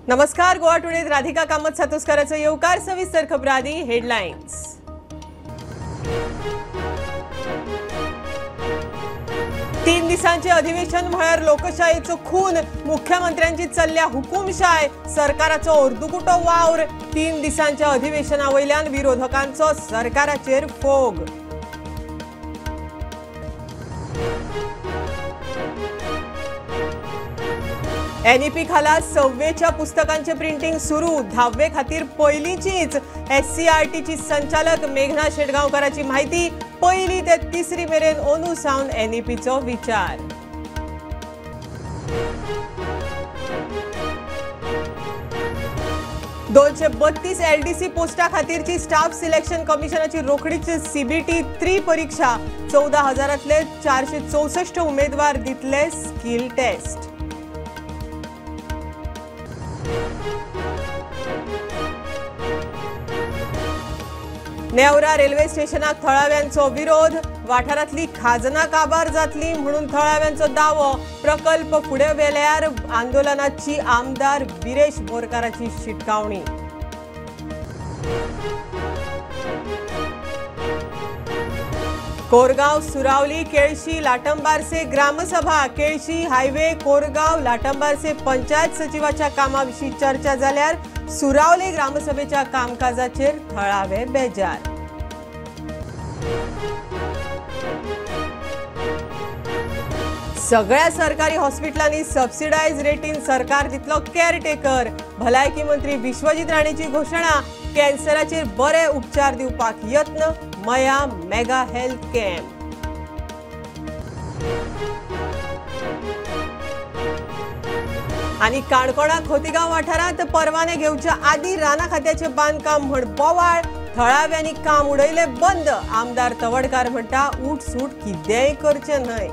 नमस्कार, गोवा टुडेत राधिका कामत सातोस्कराचो येवकार. सविस्तर खबरां आदी हेडलायन्स. तीन दिसांचे अधिवेशन म्हळ्यार लोकशायेचो खून. मुख्यमंत्र्यांची चल्ल्या हुकुमशाय, सरकाराचो अर्दुकुटो वावर. 3 दिसांच्या अधिवेशना वयल्यान विरोधकांचो सरकाराचेर फोग. एनईपी खाला 6वेच्या पुस्तकांचे प्रिंटिंग सुरू. 10वे खातीर पयलींचीच. एससीईआरटीची संचालक मेघना शेटगांवकाराची माहिती. पयली ते 3री मेरेन ओनू सावन एनईपीचो विचार. 232 एलडीसी पोस्टा खातीरची स्टाफ सिलेक्शन कमिशनाची रोखडीच सीबीटी 3 परीक्षा. 14,000तले 464 उमेदवार दितले स्किल टेस्ट. नेवरा रेल्वे स्टेशनाक थळाव्यांचो विरोध. वाठारांतली खाजनां काबार जातली म्हणून थळाव्यांचो दावो. प्रकल्प फुडें व्हेल्यार आंदोलनाची आमदार विरेश बोरकाराची शिटकावणी. कोरगांव सुरावली केळशी लाटंबारसे ग्रामसभा. केळशी हायवे कोरगांव लाटंबारसे पंचायत सचिवाच्या कामाविशीं चर्चा जाल्यार सुरावली ग्रामसभेच्या कामकाजाचेर थळावे बेजार. सगळ्या सरकारी हॉस्पिटलांनी सबसिडायज रेटीन सरकार दितलो केअरटेकर. भलायकी मंत्री विश्वजीत राणेची घोशणा. कॅन्सराचेर बरे उपचार दिवपाक यत्न. मया मेगा हेल्थ कॅम्प. आनी काणकोणा खोतीगांव वाठारांत परवाने घेवच्या आदी राना खात्याचे बांदकाम म्हण बोवाळ. थळाव्यांनी काम उडयले बंद. आमदार तवडकार म्हणटा उठसूट कितेंय करचें न्हय.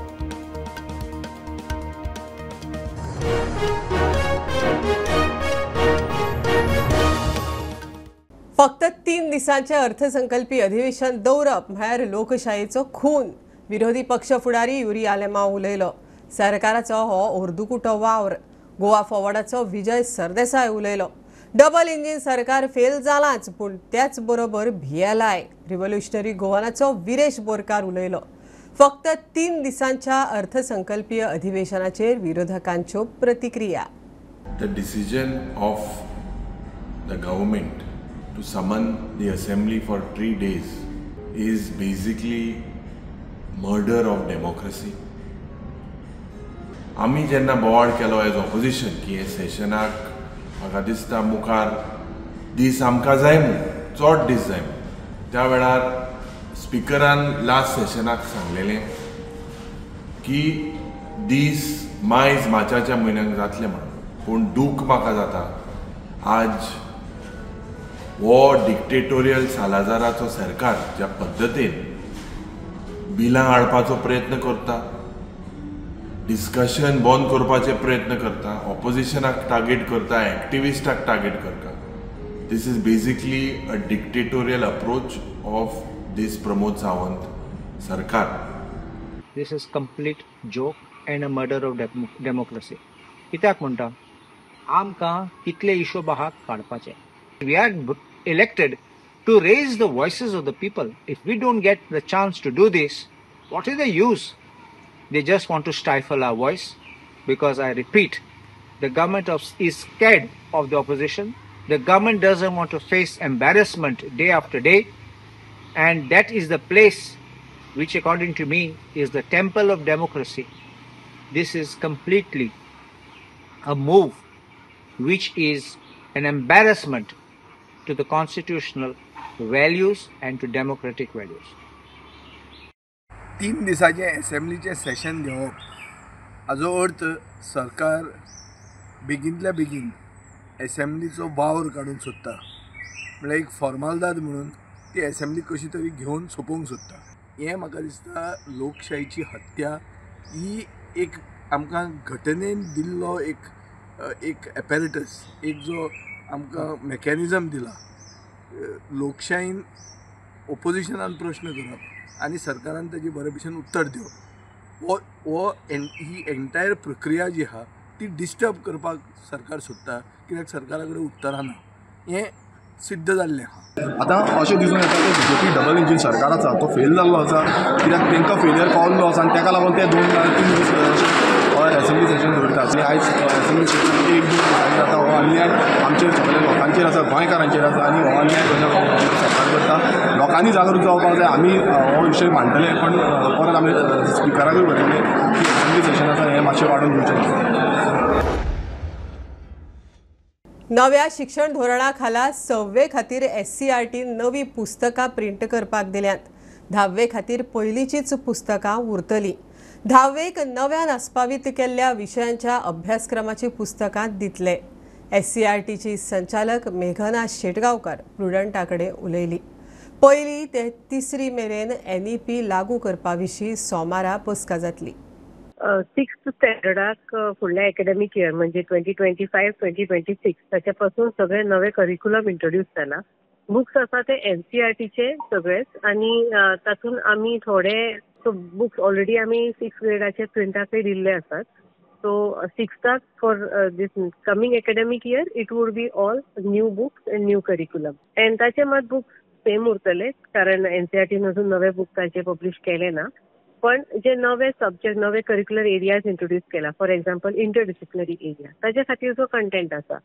फक्त 3 दिसांचे अर्थसंकल्पी अधिवेशन दवरप म्हळ्यार लोकशायेचो खून. विरोधी पक्ष फुडारी युरी आलेमांव उलयलो. सरकाराचो हो अर्दुकुटो वावर. गोवा फॉवर्डाचो विजय सरदेसाय उलयलो. डबल इंजीन सरकार फेल जालांच, पूण त्याच बरोबर भियेलाय. रिव्होल्युशनरी गोवानाचो विरेश बोरकार उलयलो. फक्त 3 दिसांच्या अर्थसंकल्पीय अधिवेशनाचेर विरोधकांच्यो प्रतिक्रिया. The decision of the government to summon the assembly for 3 days is basically murder of democracy. आमी जेन्ना बोवाळ केलो एज ऑपोजिशन की हे सेशनाक म्हाका दिसता मुखार दीस आमकां जाय म्हूण, चड दीस जाय म्हूण, त्या वेळार स्पिकरान लास्ट सेशनाक सांगलेलें की दीस मायज मार्चाच्या म्हयन्याक जातले म्हणून. पूण दूख म्हाका जाता, आज हो डिक्टेटोरियल सालाजाराचो सरकार ज्या पद्दतीन बिलां हाडपाचो प्रयत्न करता, डिस्कशन बंद करपाचे प्रयत्न करता, ऑपोजिशनाक टार्गेट करता, एक्टिविस्टाक टार्गेट करता. This is basically a dictatorial approach of this Pramod Sawant सरकार. This is complete joke and a murder of democracy. कित्याक म्हणटा, आमकां कितले हिशोब आहात काडपाचे. We are elected to raise the voices of the people. If we don't get the chance to do this, what is the use? They just want to stifle our voice because, I repeat, the government is scared of the opposition. The government doesn't want to face embarrassment day after day. And that is the place which, according to me, is the temple of democracy. This is completely a move which is an embarrassment to the constitutional values and to democratic values. 3 दिसाचे असेंब्लीचे सेशन घेवप हाजो अर्थ सरकार बेगीनतल्या बेगीन असेंब्लीचो वावर काडूंक सोदता, म्हळ्यार एक फॉर्मालदाद म्हणून ती असेंब्ली कशी तरी घेवन सोंपोवंक सोदता. हें म्हाका दिसता लोकशाहीची हत्या. ही एक आमकां घटनेन दिल्लो एक एपॅरेटस, एक जो आमकां मॅकॅनिजम दिला लोकशाहीन ओपोजिशनान प्रश्न करप आनी सरकारान ताजी बरे भशेन उत्तर दिवप, हो ही एंटायर प्रक्रिया जी आहा ती डिस्टर्ब करपाक सरकार सोदता, कित्याक सरकारा कडेन उत्तरां ना हें सिद्ध जाल्लें आसा. आतां अशें दिसून येता की बीजेपी डबल इंजीन सरकार आसा तो फेल जाल्लो आसा, कित्याक तांकां फेलियर पावल्लो आसा आनी ताका लागून ते 2 3 दीस असेंब्ली सेशन दवरतात. आनी आयज असेंब्ली सेशन 1 2 दिसांनी जाता. हो अन्याय आमचेर सगळ्या लोकांचेर आसा, गोंयकारांचेर आसा आनी हो अन्याय सरकार करता. लोकांनी जागृत जावपाक जाय. आमी हो विशय मांडटले, पण परत आमी स्पिकराकूय बरयलें की असेंब्ली सेशन आसा हें मातशें वाडोवन दिवचें. नव्या शिक्षण धोरणा खाला 6वे खातीर SCERT नवी पुस्तकां प्रिंट करपाक दिल्यांत. 10वे खातीर पयलींचीच पुस्तकां उरतलीं. 10वेक नव्यान आस्पावीत केल्ल्या विशयांच्या अभ्यासक्रमाची पुस्तकां दितले. SCERTची संचालक मेघना शेटगांवकर प्रुडंटा कडेन उलयली. पयली ते 3री मेरेन NEP लागू करपा विशीं सोमारा बसका जातली. 6th स्टँडर्डाक फुडल्या एकेडमीक इयर म्हणजे 2025-2026 ताच्या पासून सगळे नवे करिक्युलम इंट्रोड्यूस जाला. बुक्स आसा ते NCERTचे सगळेच आनी तातूंत आमी थोडे बुक्स ऑलरेडी आमी 6th ग्रेडाचे प्रिंटाकय दिल्ले आसात. सो 6थाक for this coming academic year it would be all new books and new curriculum. 10थाचे मात बुक्स सेम उरतले, कारण NCERTन अजून नवे बूक ताचे पब्लिश केले ना. पण जे नवे सब्जेक्ट, नवे करिक्युलर एरियाज इंट्रोड्यूस केला, फॉर एक्झाम्पल इंटरडिसिप्लिनरी एरिया, ताजे खातीर जो कंटेंट आसा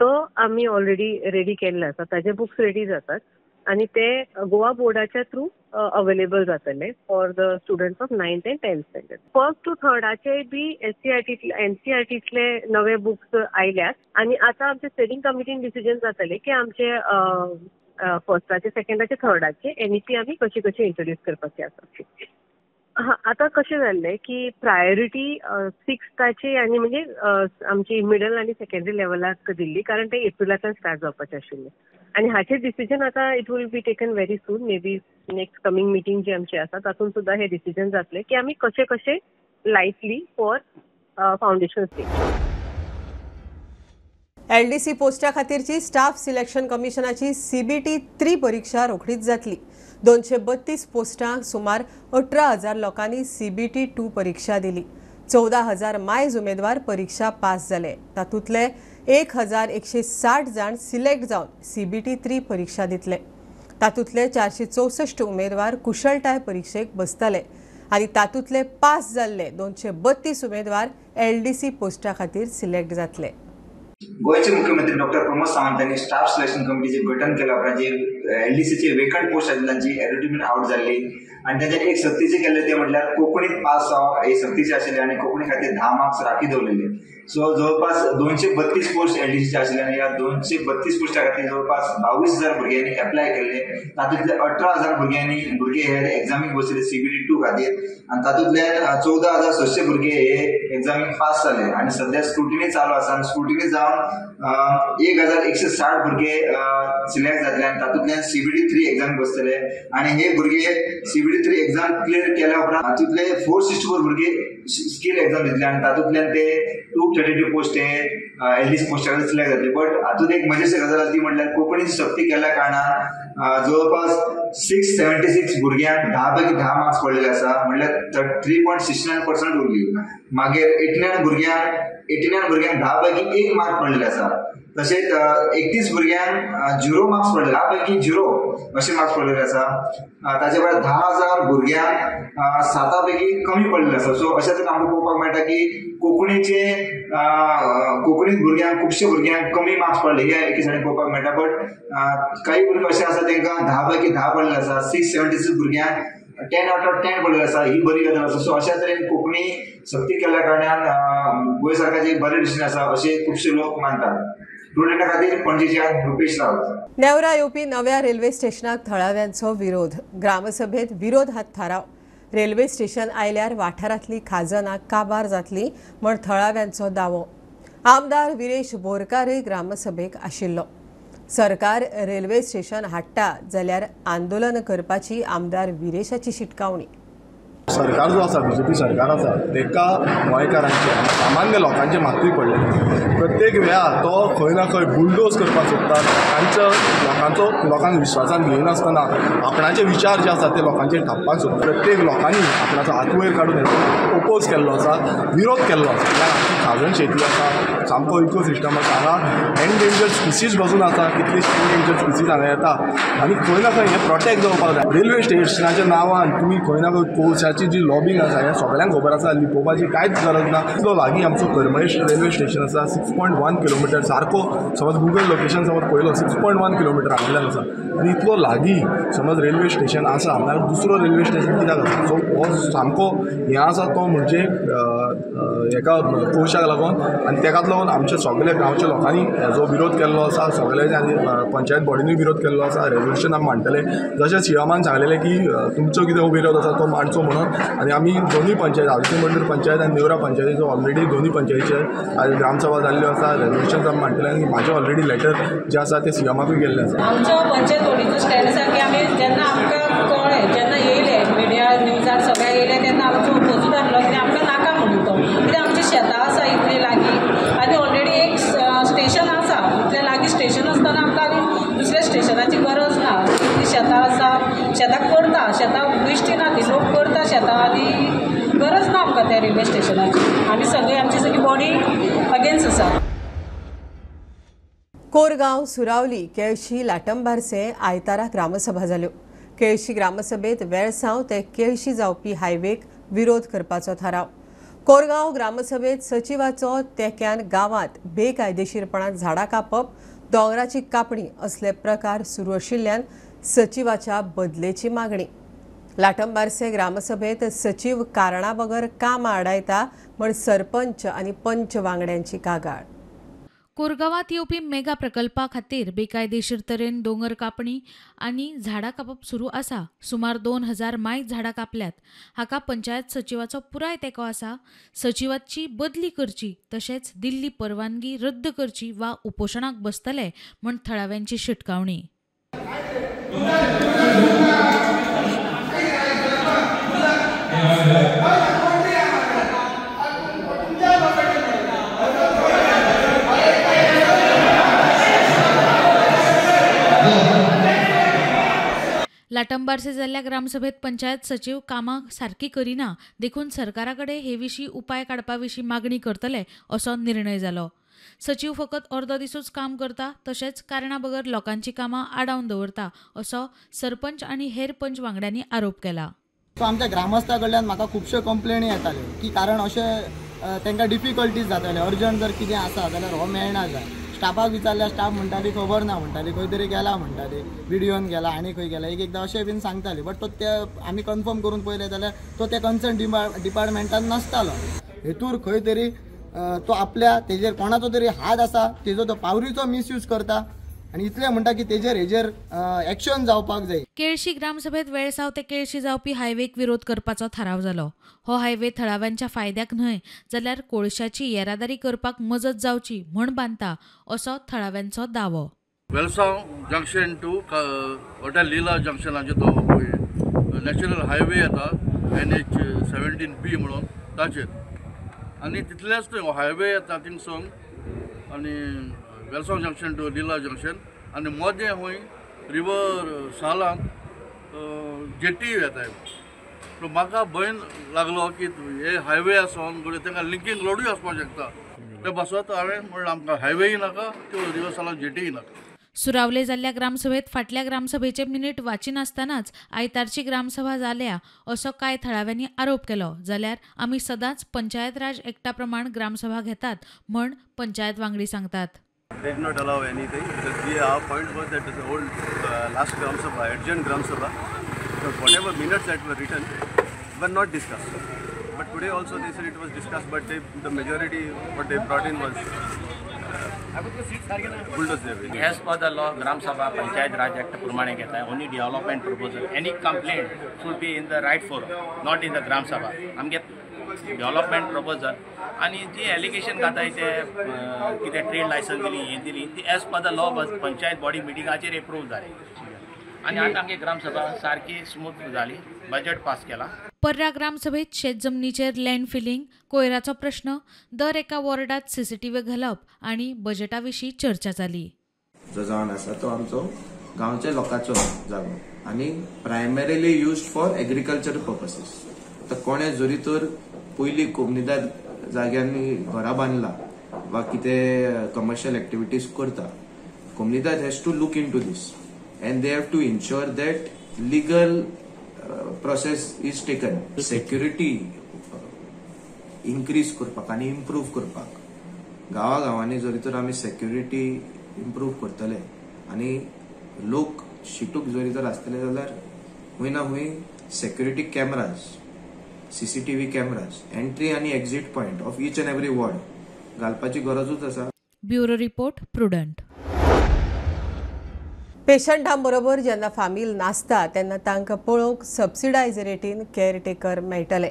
तो आमी ऑलरेडी रेडी केल्लो आसा. ताजे बुक्स रेडी जातात आनी ते गोवा बोर्डाच्या थ्रू अवेलेबल जातले for the students of 9th and 10th standard. 1st to 3rd B NCERTतले नवे बुक्स आयल्यात आनी आतां आमचे स्टेरिंग कमिटीन डिसिजन जातले की आमचे 1st, 2nd, 3rd NEP आमी कशी कशी इंट्रोड्यूस करपाची आसा. हां, आतां कशें जाल्लें की प्रायोरिटी 6थाची आनी म्हणजे आमची मिडल आनी सेकेंडरी लेवलाक दिल्ली, कारण ते एप्रिलांतल्यान स्टार्ट जावपाचें आशिल्लें. आनी हाचें डिसिजन आतां it will be taken very soon, maybe next coming meeting जी आमची आसा तातूंत सुद्दां हें डिसिजन जातलें की आमी कशें कशें लायतली फॉर फावंडेशन स्टेज. LDC पोस्टा खातीरची स्टाफ सिलेक्शन कमिशनाची CBT 3 परीक्षा रोखडीच जातली. 232 पोस्टांक सुमार 18,000 लोकांनी CBT 2 परीक्षा दिली. 14,000 मायज उमेदवार परीक्षा पास जाले. तातूंतले 1,160 जाण सिलेक्ट जावन CBT 3 परीक्षा दितले. तातूंतले 464 उमेदवार कुशळटाय परीक्षेक बसतले आनी तातूंतले पास जाल्ले 232 उमेदवार LDC पोस्टा खातीर सिलेक्ट जातले. गोंयचे मुख्यमंत्री डॉक्टर प्रमोद सावंत यांनी स्टाफ सिलेक्शन कमिटीचे गठन केल्या उपरांत जे LDCचे वेकंट पोस्ट आशिल्ले तांची एडवर्टीजमेंट आवट जाल्ली आनी तांच्यानी एक सक्तीचें केल्लें तें म्हटल्यार कोंकणीत पास जावप हे सक्तीचें आशिल्लें आनी कोंकणी खातीर 10 मार्क्स राखी दवरलेले. सो जवळपास 232 पोस्ट LDCचे आशिल्ले आनी ह्या 232 पोस्टा खातीर जवळपास 22,000 भुरग्यांनी एप्लाय केल्ले. तातूंतले 18,000 भुरगे हे एग्जामीक बसले CBT 2 खातीर आनी तातूंतले 14,600 भुरगे हे एग्जामीक पास जाले आनी सद्या स्क्रुटिनी चालू आसा आनी स्क्रुटिनी जावन 1,160 भुरगे सिलेक्ट जातले आनी तातूंतल्यान CBT 3 exam बसतले आनी हे भुरगे CBT 3 exam clear केल्या उपरांत तातूंतले 464 भुरगे स्कील एक्झाम दितले आनी तातूंतल्यान ते 232 पोस्ट हे LDC पोस्टा सिलेक्ट जातले. बट हातूंत एक मजेशीर गजाल आसा ती म्हटल्यार कोंकणीची सक्ती केल्ल्या कारणान जवळपास 676 भुरग्यांक 10 पैकी 10 मार्क्स पडलेले आसा, म्हणल्यार 3.69% उरली. मागीर 89 भुरग्यांक 10 पैकी 1 मार्क पडलेले आसा. तशेंच 31 भुरग्यांक 0 मार्क्स पडले, 10 पैकी 0 अशे मार्क्स पडलेले आसा. ताचे भायर 10,000 भुरग्यांक 7 पैकी कमी पडलेले आसा. सो अशें तरेन आमकां पळोवपाक मेळटा की कोंकणीत भुरग्यांक खुबशे भुरग्यांक कमी मार्क्स पडले हे एके सायडीन पळोवपाक मेळटा. बट काही भुरगे अशे आसा तांकां 10 पैकी 10 पडलेले आसा. 676 भुरग्यांक 10 out of 10 पडलेले आसा, ही बरी गजाल आसा. सो अशा तरेन कोंकणी सक्ती केल्ल्या कारणान गोंय सरकारचे बरें डिसिजन आसा अशें खुबशे लोक मानतात. प्रुडंटा खातीर पणजेच्यान रुपेश रावत. नेवरा येवपी नव्या रेल्वे स्टेशनाक थळाव्यांचो विरोध. ग्रामसभेत विरोधात थाराव. रेल्वे स्टेशन आयल्यार वाठारांतली खाजनां काबार जातली म्हण थळाव्यांचो दावो. आमदार विरेश बोरकारय ग्रामसभेक आशिल्लो. सरकार रेल्वे स्टेशन हाडटा जाल्यार आंदोलन करपाची आमदार विरेशाची शिटकावणी. सरकार जो आसा, बीजेपी सरकार आसा, ताका गोंयकारांचे सामान्य लोकांचे मातूय पडलें. प्रत्येक वेळा तो खंय ना खंय बुलडोज करपाक सोदता. तांच्या लोकांचो लोकांक विश्वासान घेयनासतना आपणाचे विचार जे आसा ते लोकांचेर थापपाक सोदता. प्रत्येक लोकांनी आपणाचो हात वयर काडून ओपोज केल्लो आसा, विरोध केल्लो आसा. कित्याक आमची खाजन शेती आसा, सामको इकोसिस्टम आसा, हांगा एनडेंजर्ड स्पिसीज बसून आसा, कितलीशी एनडेंजर्ड स्पिसीज हांगा येता आनी खंय ना खंय हें प्रोटेक्ट जावपाक जाय. रेल्वे स्टेशनाच्या नांवान तुमी खंय ना खंय कोळशाची जी लॉबींग आसा हें सगळ्यांक खबर आसा, लिपोवपाची कांयच गरज ना. इतलो लागीं आमचो करमळे रेल्वे स्टेशन आसा, 6.1 किलोमिटर सारको. समज गुगल लोकेशन समज पळयलो 6.1 किलोमिटर हांगल्यान आसा आनी इतलो लागीं समज रेल्वे स्टेशन आसा, नाल्यार दुसरो रेल्वे स्टेशन कित्याक आसा? सो हो सामको हें आसा तो म्हणजे हेका कोळशाक लागून आनी तेकाच लागून आमच्या सगल्या गांवच्या लोकांनी हेजो विरोध केल्लो आसा. सगळे आनी पंचायत बॉडीनूय विरोध केल्लो आसा. रेजोल्युशन आमी मांडटले, जशें सीएमान सांगलेलें की तुमचो कितें विरोध आसा तो मांडचो म्हणून. आनी आमी दोनूय पंचायत, आलसी मंडूर पंचायत आनी नेवरा पंचायतीचो ऑलरेडी दोनूय पंचायतीचे ग्रामसभा जाल्ल्यो आसा, रेजोल्युशन आमी मांडटले आनी म्हाजें ऑलरेडी लेटर जें आसा तें सीएमाकूय गेल्लें आसा. आमचो पंचायत बॉडीचो स्टँड आसा की आमी जेन्ना आमकां कळ्ळें, जेन्ना येयले मिडिया न्यूजार सगळें येयलें तेन्ना आमचो ओपोजूच आसलो की आमकां नाका म्हणून तो, कित्याक आमचीं शेतां आसा इतलीं लागीं आनी ऑलरेडी एक स्टेशन आसा, इतलें लागीं स्टेशन आसतना आमकां आनी दुसऱ्या स्टेशनाची गरज ना. इतलीं शेतां आसा, शेतां करता, शेतां बेश्टी ना ती, लोक करता शेतां आनी गरज ना आमकां त्या रेल्वे स्टेशनाची. आमी सगळी आमची सगळी बॉडी अगेन्स्ट आसा. कोरगांव, सुरावली, केळशी, लाटंबारसे आयतारा ग्रामसभा जाल्यो. केळशी ग्रामसभेत वेळसांव ते केळशी जावपी हायवेक विरोध करपाचो थाराव. कोरगांव ग्रामसभेत सचिवाचो तेक्यान गांवांत बेकायदेशीरपणान झाडां कापप, दोंगराची कापणी असले प्रकार सुरू आशिल्ल्यान सचिवाच्या बदलेची मागणी. लाटंबारसे ग्रामसभेत सचिव कारणा बगर कामां आडायता म्हण सरपंच आनी पंच वांगड्यांची कागाळ. कोरगांवांत येवपी मेगा प्रकल्पा खातीर बेकायदेशीर तरेन दोंगर कापणी आनी झाडां कापप सुरू आसा. सुमार 2000 मायज झाडां कापल्यात. हाका पंचायत सचिवाचो पुराय तेंको आसा. सचिवाची बदली करची तशेंच दिल्ली परवानगी रद्द करची वा उपोशणाक बसतले म्हूण थळाव्यांची शिटकावणी. लाटंबारसे जाल्ल्या ग्रामसभेत पंचायत सचिव कामां सारकी करिना देखून सरकारा कडेन हे विशीं उपाय काडपा विशीं मागणी करतले असो निर्णय जालो. सचिव फकत अर्दो दिसूच काम करता तशेंच कारणा बगर लोकांची कामां आडावन दवरता असो सरपंच आनी हेर पंच वांगड्यांनी आरोप केला. सो आमच्या ग्रामस्था कडल्यान म्हाका खुबश्यो कंप्लेनी येताल्यो की कारण अशें तांकां डिफिकल्टीज जाताले, अर्जंट जर कितें आसा जाल्यार हो मेळना जाय. स्टाफाक विचारल्यार स्टाफ म्हणटाली खबर ना म्हणटाली, खंय तरी गेला म्हणटाली, विडियोन गेला आनी खंय गेला, एक एकदां अशें बीन सांगताली. बट तो ते आमी कन्फर्म करून पळयलें जाल्यार तो त्या कन्सर्न डिपार्टमेंटान नासतालो. हेतूर खंय तरी तो आपल्या तेजेर कोणाचो तरी हात आसा, तेजो तो पावरीचो मिसयूज करता आनी इतलें म्हणटा की तेजेर हेजेर एक्शन जावपाक जाय. केळशी ग्रामसभेत वेळसांव ते केळशी जावपी हायवेक विरोध करपाचो थाराव जालो. हो हायवे थळाव्यांच्या फायद्याक न्हय जाल्यार कोळशाची येरादारी करपाक मजत जावची म्हण बांदता असो थळाव्यांचो दावो. Velsao junction to hotel Leela जंक्शनाचेर तो नॅशनल हायवे येता NH 17B म्हणून ताचेर आनी तितलेंच न्हय हायवे येता थिंगसून आनी Velsao junction to Leela junction आनी मदें खंय रिवर सालांत जेटी येता. सो म्हाका भंय लागलो की हे हायवे आसोन घडये तांकां लिंकींग रोडूय आसपाक शकता. ते बसत हांवें म्हणलें आमकां हायवेय नाका, त्यो रिवर सालांत जेटीय नाका. सुरावले जाल्ल्या ग्रामसभेत फाटल्या ग्रामसभेचे मिनीट वाचिनासतनाच आयतारची ग्रामसभा जाल्या असो कांय थळाव्यांनी आरोप केलो. जाल्यार आमी सदांच पंचायत राज एक्टा प्रमाण ग्रामसभा घेतात म्हण पंचायत वांगडी सांगतात. They did not allow anything because our point was that the old last Gram Sabha, adjourned Gram Sabha, because whatever minutes that were written were not discussed. But today also they said it was discussed, but the majority what they brought in was bulldoze their way. As per the law, Gram Sabha Panchayat Raj Act प्रमाणे घेता only development proposal. Any complaint should be in the right forum, not in the Gram Sabha. आमगे development proposal आनी जी allegation घाताय ते कितें trade licence दिली हें दिली ती as per the law panchayat body मिटिंगाचेर एप्रूव जालें. आनी आतां आमगे ग्रामसभा सारकी स्मूथ जाली, बजेट पास केला. पर्रा ग्रामसभेत शेतजमनीचेर लँड फिलिंग, कोयराचो प्रश्न, दर एका वॉर्डात सीसीटीव्ही घालप आनी बजेटा विशीं चर्चा जाली. जो जावन आसा तो आमचो गांवच्या लोकांचो जागो आनी primarily used for agriculture purposes. आतां कोणे जरी तर पयलीं कोमुनिदाद जाग्यांनी घरां बांदला वा कितें कमर्शियल एक्टिविटीज करता, Comunidade has to look into this and they have to ensure that legal process is taken. Security increase करपाक आनी इम्प्रूव करपाक गांवा गांवांनी जरी तर आमी सेक्युरिटी इम्प्रूव करतले आनी लोक शिटूक जरी तर आसतले जाल्यार हुंय ना हुंय security cameras, CCTV cameras, entry आनी exit point of each and every ward घालपाची गरजूच आसा. Bureau report, Prudent. पेशंटां बरोबर जेन्ना फामील नासता तेन्ना तांकां पळोवंक सबसिडायज रेटीन केअरटेकर मेळटले.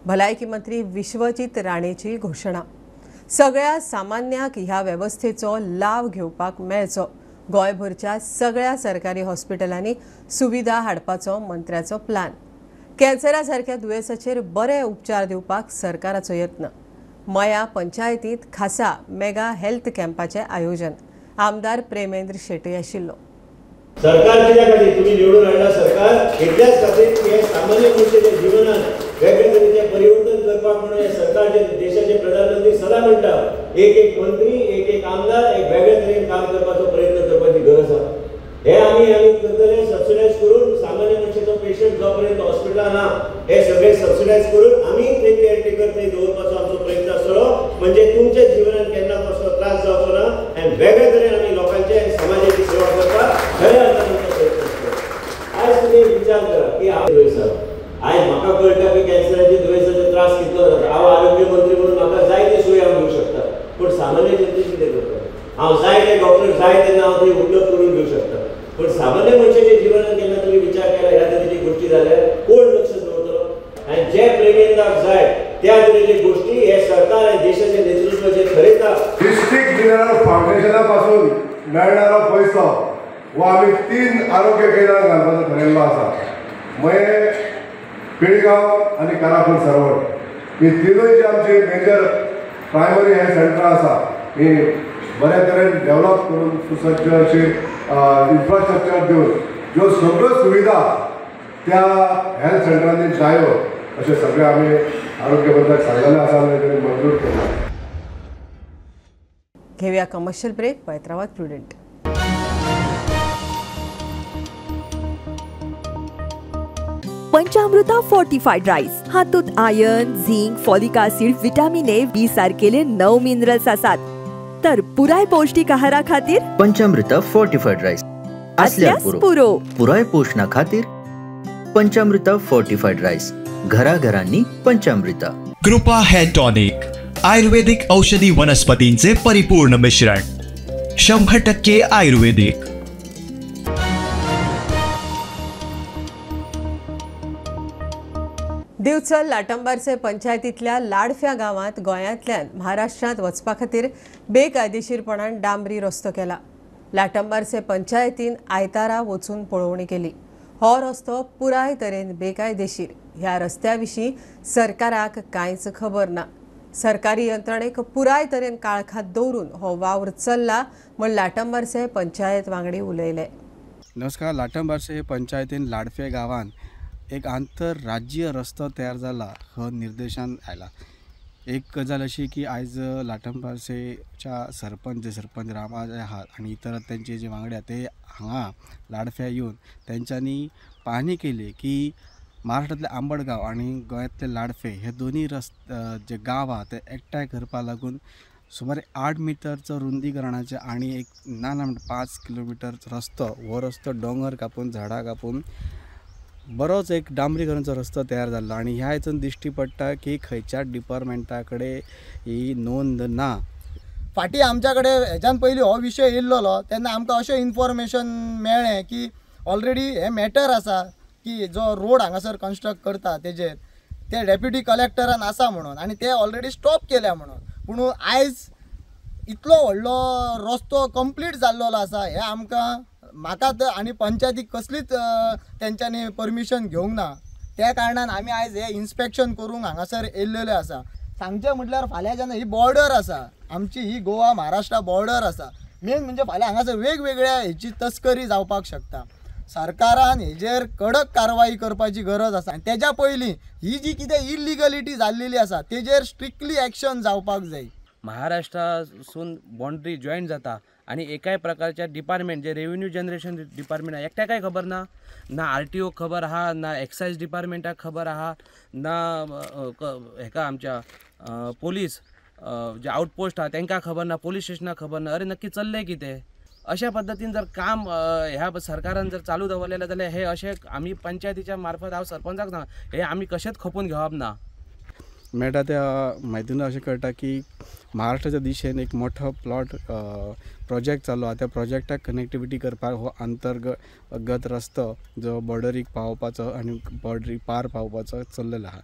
भलायकी मंत्री विश्वजीत राणेची घोशणा. सगळ्या सामान्यांक ह्या वेवस्थेचो लाव घेवपाक मेळचो. गोंयभरच्या सगळ्या सरकारी हॉस्पिटलांनी सुविधा हाडपाचो मंत्र्याचो प्लान. कॅन्सरा सारक्या दुयेंसाचेर बरे उपचार दिवपाक सरकाराचो यत्न. मया पंचायतींत खासा मेगा हेल्थ कॅम्पाचें आयोजन. आमदार प्रेमेंद्र शेट्ये आशिल्लो. सरकार कित्या खातीर तुमी निवडून हाडला सरकार इतल्याच खातीर की हे सामान्य मनशाच्या जिवनात वेगळे तरेचें परिवर्तन करपाक म्हणून हे सरकारचे देशाचे प्रधानमंत्री सदां म्हणटा एक एक मंत्री एक एक आमदार एक वेगळे तरेन काम करपाचो प्रयत्न करपाची गरज आसा. हे आमी आमी करतले सबसिडायज करून सामान्य मनशाचो पेशंट जो पर्यंत हॉस्पिटलान ना हे सगळे सबसिडायज करून आमी थंय केअरटेकर थंय दवरपाचो आमचो प्रयत्न आसतलो. म्हणजे तुमच्या जिवनात केन्ना कसलो त्रास जावचो ना आनी वेगळे तरेन आमी लोकांचे आनी समाजाची सेवा करपाक खऱ्या अर्थान आमचो प्रयत्न आसतलो. आयज तुमी विचार करा की हांव दुयेंस आयज म्हाका कळटा की कॅन्सराचे दुयेंसाचे त्रास कितलो जाता. हांव आरोग्य मंत्री म्हणून म्हाका जाय ती सोय हांव दिवंक शकता, पूण सामान्य जनतेक कितें करता? हांव जाय ते डॉक्टर जाय तेन्ना हांव थंय उपलब्ध करून घेवंक शकता, पूण सामान्य मनशाच्या जिवनात केन्ना तुमी विचार केला ह्या तरेची गोश्टी जाल्यार कोण लक्ष दवरतलो? आनी जे प्रेमेंद्राक जाय त्या तरेचे गोश्टी हे सरकार आनी देशाचे नेतृत्व जे ठरयता. डिस्ट्रिक्ट मिनरल फावंडेशना पासून मेळणारो पयसो हो आमी 3 आरोग्य केंद्रां घालपाचो ठरयल्लो आसा. मयें, पिळगांव आनी कारापूर सरवट ही तिनूय जी आमची मेजर प्रायमरी हेल्थ सेंटरां आसा ही बऱ्या तरेन डेव्हलप करून सुसज्ज अशी इन्फ्रास्ट्रक्चर दिवन ज्यो सगळ्यो सुविधा त्या हेल्थ सेंटरांनी जायो अशें सगळें आमी आरोग्य मंत्र्याक सांगलेलें आसा आनी तांणी मंजूर केलां. घेवया कमर्शियल ब्रेक. पळयत रावात प्रुडंट. पंचामृता फोर्टिफाईड राईस हातूंत iron, zinc, folic acid, vitamin A, B सारकेले 9 मिनरल्स आसात. तर पुराय पौष्टिक आहारा खातीर पंचामृता फोर्टिफाईड राईस असल्यास पुरो. पुराय पोषणा खातीर पंचामृता फोर्टिफाईड राईस घराघरांनी पंचामृता. कृपा हेअर टॉनिक आयुर्वेदिक औषधी वनस्पतींचे परिपूर्ण मिश्रण, 100% आयुर्वेदिक. दिवचल लाटंबारसे पंचायतींतल्या लाडफ्या गांवांत गोंयांतल्यान महाराष्ट्रांत वचपा खातीर बेकायदेशीरपणान डांबरी रस्तो केला. लाटंबारसे पंचायतीन आयतारा वचून पळोवणी केली. हो रस्तो पुराय तरेन बेकायदेशीर. ह्या रस्त्या विशीं सरकाराक कांयच खबर ना. सरकारी यंत्रणेक पुराय तरेन काळखांत दवरून हो वावर चल्ला म्हूण लाटंबारसे पंचायत वांगडी उलयले. नमस्कार. लाटंबारसे पंचायतीन लाडफे गांवांत एक आंतरराज्यीय रस्तो तयार जाला हो निर्देशान आयला. एक गजाल अशी की आयज लाटंबारसेच्या सरपंच जे सरपंच रामा आहात आनी इतर त्यांचे जे वांगडी आहात ते हांगा लाडफ्या येवन तेंच्यांनी पाहणी केली की महाराष्ट्रातले आंबडगांव आनी गोंयांतले लाडफे हे दोनूय जे गांव आहा ते एकठांय करपा लागून सुमारे 8 मिटरचो रुंदीकरणाचे आनी एक ना ना 5 किलोमिटर रस्तो हो रस्तो दोंगर कापून झाडां कापून बरोच एक डांबरीकरणाचो रस्तो तयार जाल्लो आनी ह्या हितून दिश्टी पडटा की खंयच्या डिपार्टमेंटा कडेन ही नोंद ना. फाटीं आमच्या कडेन हेच्यान पयलीं हो विशय येयल्लो तेन्ना आमकां अशें इन्फॉर्मेशन मेळ्ळें की ऑलरेडी हें मॅटर आसा की जो रोड हांगासर कन्स्ट्रक्ट करता तेजेर ते डेप्युटी कलेक्टरान आसा म्हणून आनी ते ऑलरेडी स्टॉप केल्या म्हणून. पूण आयज इतलो व्हडलो रस्तो कंप्लीट जाल्लो आसा हें आमकां म्हाका तर आनी पंचायतीक कसलीच तेंच्यांनी परमिशन घेवंक ना. त्या कारणान आमी आयज हें इन्स्पेक्शन करूंक हांगासर येयल्लेले आसा. सांगचें म्हटल्यार फाल्यां जेन्ना ही बॉर्डर आसा आमची, ही गोवा महाराष्ट्रा बॉर्डर आसा, मेन म्हणजे फाल्यां हांगासर वेगवेगळ्या हेची तस्करी जावपाक शकता. सरकारान हेजेर कडक कारवाई करपाची गरज आसा आनी तेज्या पयलीं ही जी कितें इलिगलिटी जाल्लेली आसा तेजेर स्ट्रिक्टली एक्शन जावपाक जाय. महाराष्ट्रासून बाउंड्री जॉईन जाता आनी एकाय प्रकारच्या डिपार्टमेंट जे रेव्हेन्यू जनरेशन डिपार्टमेंट आहा एकट्याकय खबर ना, ना आर टी ओक खबर आहा, ना एक्सायज डिपार्टमेंटाक खबर आहा, ना हेका आमच्या पोलीस जे आउटपोस्ट आहा तांकां खबर ना, पोलीस स्टेशनाक खबर ना. अरे नक्की चल्लें कितें? अशा पद्दतीन जर काम ह्या सरकारान जर चालू दवरलेलें जाल्यार हे अशें आमी पंचायतीच्या मार्फत हांव सरपंचाक सांग हे आमी कशेंच खपोवन घेवप ना. मेळटा त्या म्हायतीन अशें कळटा की महाराष्ट्राच्या दिशेन एक मोठो प्लॉट प्रोजेक्ट चालू आहा. त्या प्रोजेक्टाक कनेक्टिविटी करपाक हो अंतर्गत रस्तो जो बॉर्डरीक पावोवपाचो आनी बॉर्डरी पार पावोवपाचो चल्लेलो आहा.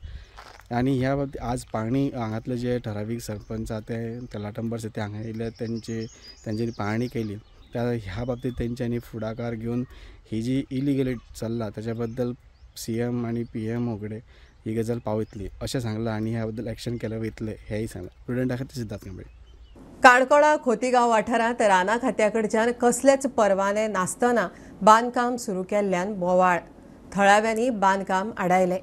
आनी ह्या बाबतींत आज पाणी हांगातले जे ठरावीक सरपंच आहा ते लाटंबार्से ते हांगा येयले, तेंच्यांनी पाहणी केली. त्या ह्या बाबतींत तेंच्यांनी फुडाकार घेवन ही जी इलिगली चल्ला ताच्या बद्दल सी एम आनी पी एम ओ कडेन ही गजाल पावयतली अशें सांगलां आनी ह्या बद्दल एक्शन केलें वयतलें हेंय सांगलां. प्रुडंटा खातीर सिद्धार्थ कांबळे. काणकोणा खोतीगांव वाठारांत राना खात्या कडच्यान कसलेच परवाने नासतना बांदकाम सुरू केल्ल्यान बोवाळ. थळाव्यांनी बांदकाम आडायलें.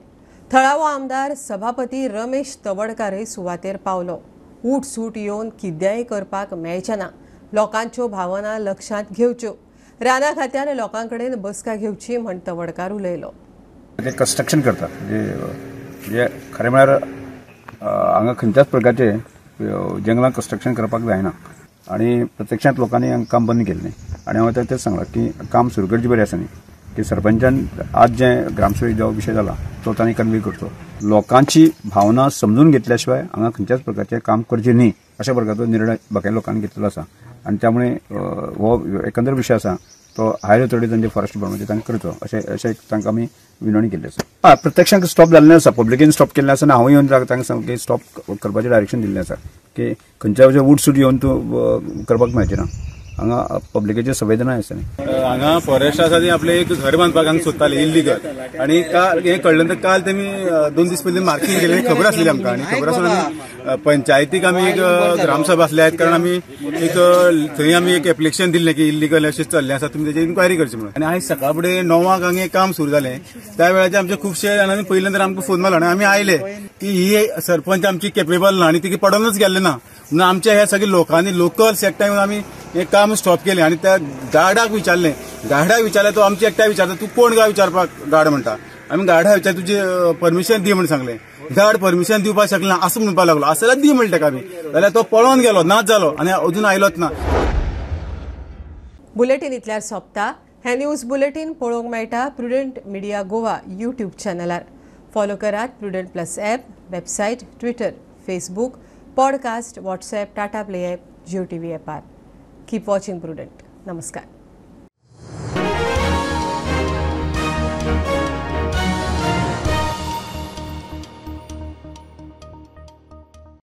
थळावो आमदार सभापती रमेश तवडकारय सुवातेर पावलो. उठसूट येवन कितेंय करपाक मेळचें ना. लोकांच्यो भावना लक्षांत घेवच्यो. राना खात्यान लोकां कडेन बसका घेवची म्हण तवडकार उलयलो. ते कन्स्ट्रक्शन करतात म्हणजे खरें म्हळ्यार हांगा खंयच्याच प्रकारचे जंगलान कन्स्ट्रक्शन करपाक जायना आनी प्रत्यक्षांत लोकांनी काम बंद केल्लें आनी हांवें तेंच सांगलां की काम सुरू करचें बरें आसा न्ही की सरपंचान आज जें ग्रामसभेक जो विशय जाला तो तांणी कन्वे करचो. लोकांची भावना समजून घेतल्या शिवाय हांगा खंयच्याच प्रकारचें काम करचें न्ही अशा प्रकारचो निर्णय बाकी लोकांनी घेतलेलो आसा आनी त्यामुळे हो एकंदर विशय आसा तो हायर ऑथॉरिटीज आनी फॉरेस्ट डिपार्टमेंट तांकां करचो अशें अशें तांकां आमी विनवणी केल्ली आसा. हय, प्रत्यक्षांत स्टॉप जाल्लें आसा, पब्लिकेन स्टॉप केल्लें आसा आनी हांव येवन तांकां सांग की स्टॉप करपाचें डायरेक्शन दिल्लें आसा की खंयच्या उठसूट येवन तूं करपाक मेळचें ना. हांगा पब्लिकेची संवेदना आसा. हांगा फॉरेस्ट आसा ती आपलें एक घर बांदपाक हांगा सोदताले इल्लीगल आनी काल हें कळ्ळें नंतर काल तेमी 2 दीस पयलीं मार्किंग केलें खबर आसलेली आमकां आनी खबर आसून आमी पंचायतीक आमी एक ग्रामसभा आसले आहेत कारण आमी एक थंय आमी एक एप्लिकेशन दिल्लें की इल्लीगल अशें चल्लें आसा तुमी तेजी इन्क्वायरी करची म्हणून. आनी आयज सकाळ फुडें 9 हांगा काम सुरू जालें त्या वेळाचेर आमचे खुबशे जाणांनी पयलें तर आमकां फोन मारलो आनी आमी आयले की ही सरपंच आमची केपेबल ना आनी तिका पडोनच गेल्लें ना म्हणून आमच्या ह्या सगळ्या लोकांनी लोकल एकठांय येवन आमी हें काम स्टॉप केलें आनी त्या गार्डाक विचारलें, गार्डाक विचारलें तो आमचे एकट्या विचारता तूं कोण काय विचारपाक गार्ड म्हणटा. आमी गार्डाक विचार तुजी परमिशन दी म्हण सांगलें, गार्ड परमिशन दिवपाक शकना असो म्हणपाक लागलो, आसा जाल्यार दी म्हणटा ताका आमी, जाल्यार तो पळोवन गेलो, नाच जालो आनी अजून आयलोच ना. बुलेटीन इतल्यार सोंपता. हें न्यूज बुलेटीन पळोवंक मेळटा प्रुडंट मिडिया गोवा यूट्यूब चॅनलार. फॉलो करात Prudent plus app, website, Twitter, Facebook, podcast, WhatsApp, Tata Play app, Jio TV ॲपार. Keep watching Prudent. नमस्कार.